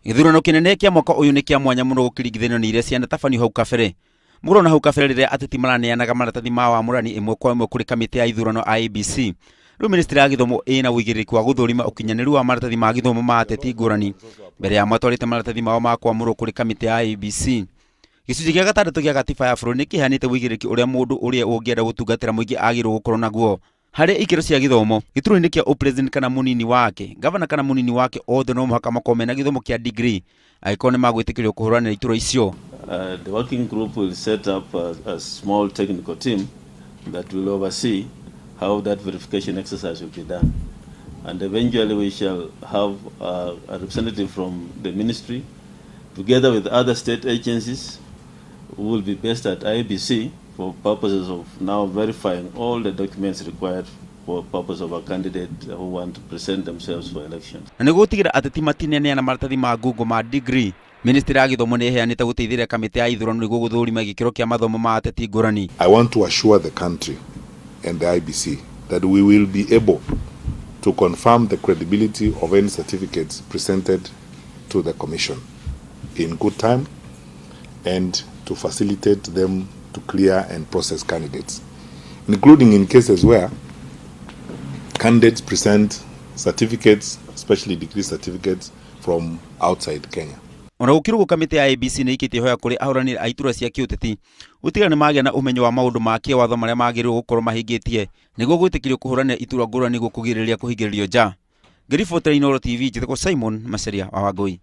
Gĩthurano kĩnene kĩa mwaka ũyũ nĩ kĩa mwanya mũno gũkĩringithanio na iria cianatabanio hau kabere. Mũrona hau kabere rĩrĩa ateti maraneanaga maratathi ma wamũrani ĩmwe kwa ĩmwe kũrĩ kamĩtĩ ya ithurano IEBC. Rĩu ministry ya gĩthomo ĩna ũigĩrĩrĩki wa gũthũrima ũkinyanĩru wa maratathi ma gĩthomo ma ateti ngũrani mbere ya matwarĩte maratathi mao ma kwamũrwo kũrĩ kamĩtĩ ya IEBC. Gĩcunjĩ gĩa gatandatũ gĩa gatiba ya bũrũri nĩ kĩheanĩte ũigĩrĩrĩki ũrĩa mũndũ ũrĩa ũngĩenda gũtungatĩra mũingĩ agĩrĩirwo gũkorwo naguo. Harĩ ikĩro cia gĩthomo, gĩturwa-inĩ kĩa ũpresident kana mũnini wake, ngavana kana mũnini wake othe no mũhaka makorwo mena gĩthomo kĩa degree angĩkorwo nĩ magwĩtĩkĩrio kũhũranĩra iturwa icio. The working group will set up a small technical team that will oversee how that verification exercise will be done. And eventually we shall have a representative from the ministry together with other state agencies who will be based at IEBC for purposes of now verifying all the documents required for purpose of a candidate who want to present themselves for election. Na nĩguo gũtigĩrĩra ateti matineneana maratathi ma ngungo ma degree, ministry ya gĩthomo nĩ ĩheanĩte gũteithĩrĩria kamĩtĩ ya ithurano nĩguo gũthũrima gĩkĩro kĩa mathomo ma ateti ngũrani. I want to assure the country and the IEBC that we will be able to confirm the credibility of any certificates presented to the Commission in good time and to facilitate them to clear and process candidates, including in cases where candidates present certificates, especially degree certificates, from outside Kenya. Ona gũkĩrĩ ũguo kamĩtĩ ya IEBC nĩ ĩikĩtie ihoya kũrĩ ahũranĩri a iturwa cia kĩũteti gũtigĩrĩra nĩ magĩa na ũmenyo wa maũndũ ma kĩwatho marĩa magĩrĩirwo gũkorwo mahingĩtie nĩguo gwĩtĩkĩrio kũhũranĩra iturwa ngũrani nĩguo kũgirĩrĩria kũhingĩrĩrio nja. Ngĩribotera Inooro TV njĩtagwo Simon Macharia wa Wangũi.